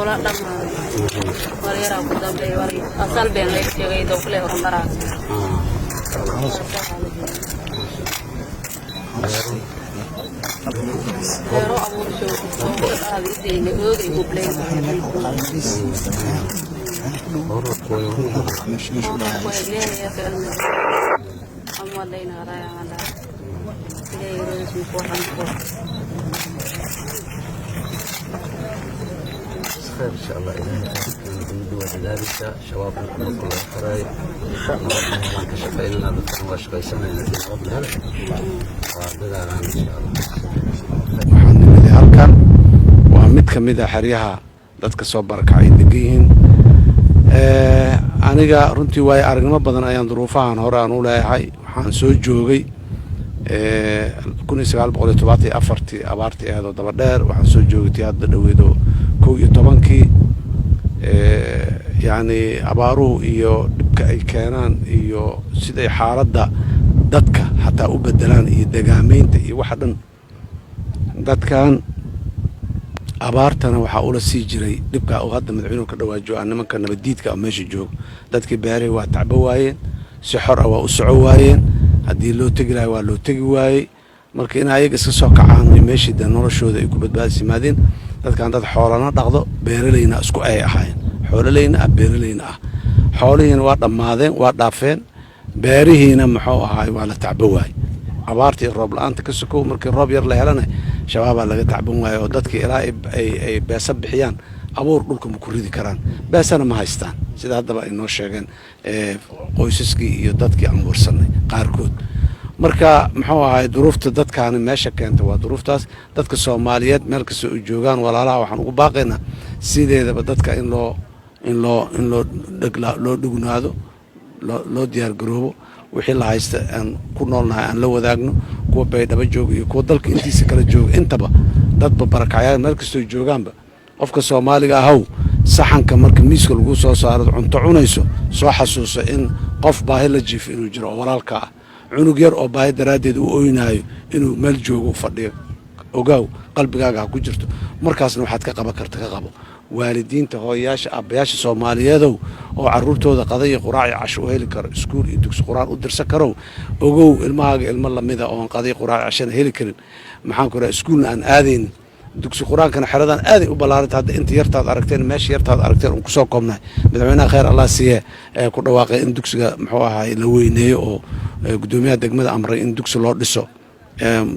Hoola dhamaaday, wal yaraa ku dambeey, wal asal been lay sheegay, dowkle horumaraa. Beero abuursho aadideyna oogay gublay. Khayr insha Allah. Ilaahay khayrkeena. Dowladda waa dadaalaysaa, shabaabna dhulka laga xiraayo, nabadna helaan ka shaqaynana, dadkana waa shaqaysanayna. Haddii nabad la helo, waa dadaalaan insha Allah. Waxaan nimid halkan, waa mid ka mid a xeryaha dadka soo barakacay degan yihiin. Aniga runtii waayo aragnimo badan ayaan duruufahan hore aan u leeyahay. Waxaan soo joogay 1974-tii abaartii aheedoo daba dheer. Waxaan soo joogay tii hadda dhoweedoo 11-kii. Yacni abaaruhu iyo dhibka ay keenaan iyo siday xaaladda dadka xataa u bedelaan iyo degaameynta iyo waxa dhan. Dadkan abaartana waxaa ula sii jiray dhibka uu hadda madaxweynuhu ka dhawaajo ah, nimanka nabadiidka ah meesha jooga. Dadkii beerihii waa tacbo waayeen, si xor ah waa u soco waayeen, haddii loo tegi lahay waa loo tegi waayey. Marka in ayaga iska soo kacaan, meeshii dee noloshooda ay ku badbaadis yimaadeen. Dadkan dad xoolana dhaqdo, beeralayna isku ay ahaayeen, xoololayna ah, beeralayna ah. Xoolihiina waa dhammaadeen, waa dhaafeen, beerihiina muxuu ahaay waa la tacbo waayey. Abaarta iyo roob la-aanta ka sokow, markii roob yar la helana shabaabaa laga tacban waayo, oo dadkii ilaa ay beesa bixiyaan abuur dhulka ma ku ridi karaan, beesana ma haystaan, sida haddaba ay noo sheegeen qoysaskii iyo dadkii aan warsanay qaarkood. Marka muxuu ahaay duruufta dadkaani meesha keenta waa duruuftaas. Dadka Soomaaliyeed meel kasta u joogaan, walaalaha waxaan ugu baaqaynaa sideedaba dadka in loo dhegla, loo dhugnaado, loo diyaar garoobo. Wixii la haysta aan ku noolnahay aan la wadaagno kuwa Baydhabo jooga iyo kuwa dalka intiisa kala jooga intaba, dadba barakacyaal meel kastoo joogaanba. Qofka Soomaaliga ahow, saxanka marka miiska lagu soo saaro, cunto cunayso, soo xasuuso in qof baahi la jiifo inuu jiro oo walaalka ah, cunug yar oo baahi daraaddeed u oynaayo inuu meel joogo u fadhiyo. Ogaaw, qalbigaaga ha ku jirto. Markaasna waxaad ka qaban karta ka qabo. Waalidiinta, hooyayaasha, aabbayaasha Soomaaliyeedow oo caruurtooda qada iyo quraac iyo casho u heli karo, iskuul iyo dugsi qur-aan u dirsan karow, ogow ilmahaaga ilmo lamida oon qada iyo quraac cashana heli karin, maxaan ku raha, iskuulna aan aadaynin, dugsi qur-aankana xeradan aaday u ballaaranta. Hadda inta yartaad aragteen, meesha yartaad aragteen uun kusoo koobnahay. Madaxweynaha khayr Allah siiye ee ku dhawaaqay in dugsiga muxuu ahaay la weyneeyo, oo guddoomiyaha degmada amray in dugsi loo dhiso,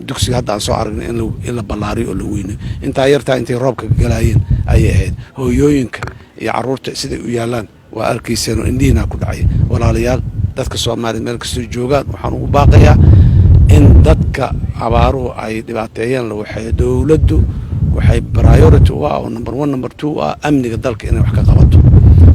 dugsiga hadda aan soo aragnay in la ballaariyo oo la weyneeyo. Intaa yartaa intay roobka galaayeen ayay ahayd. Hooyooyinka iyo carruurta siday u yaalaan waa arkayseen oo indhihiinaa ku dhacay. Walaalayaal, dadka Soomaaliya meel kastoo joogaan waxaan ugu baaqayaa in dadka abaaruhu ay dhibaateeyeen la waxeeyo. Dowladdu waxay priority u ah oo number one, number two u ah amniga dalka inay wax ka qabato.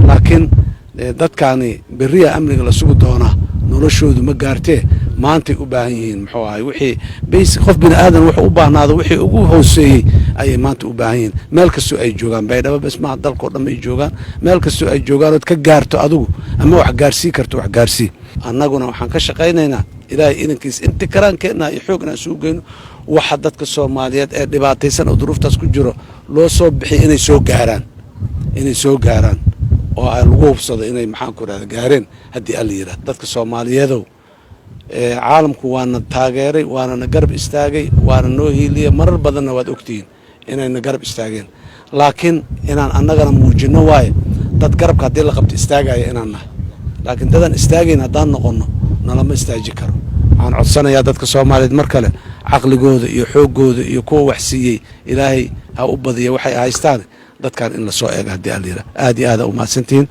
Laakiin dadkaani berriya amniga la sugi doonaa, noloshoodu ma gaartee, maantay u baahan yihiin. Muxuu ahay wixii basic qof bini aadan wuxuu u baahnaado, wixii ugu hooseeyey ayay maanta u baahan yihiin meel kastoo ay joogaan. Baydhabo bes maaha, dalkao dhan ay joogaan. Meel kastoo ay joogaan ood ka gaarto adigu ama wax gaarsii karto, wax gaarsii. Annaguna waxaan ka shaqaynaynaa, Ilaahay idankiis, inti karaankeenna iyo xoogna isugu geyno, waxa dadka Soomaaliyeed ee dhibaataysan oo duruuftaas ku jiro loo soo bixiy inay soo gaaraan oo ay lagu hubsado inay, maxaan ku rahda, gaareen haddii Alla yidhahdo. Dadka Soomaaliyeedow, caalamku waana taageeray, waana na garab istaagay, waana noo hiiliyey. Marar badanna waad ogtihiin inayna garab istaageen, laakiin inaan annagana muujinno waaye dad garabka haddii la qabto istaagaya inaan nahay. Laakiin dadaan istaagayn haddaan noqonno, nalama istaaji karo. Waxaan codsanayaa dadka Soomaaliyeed mar kale, caqligooda iyo xooggooda iyo kuwa wax siiyey, Ilaahay ha u badiya waxay haystaan, dadkan in lasoo eego haddii Alla yidhaha. Aad iyo aada u mahadsantihiin.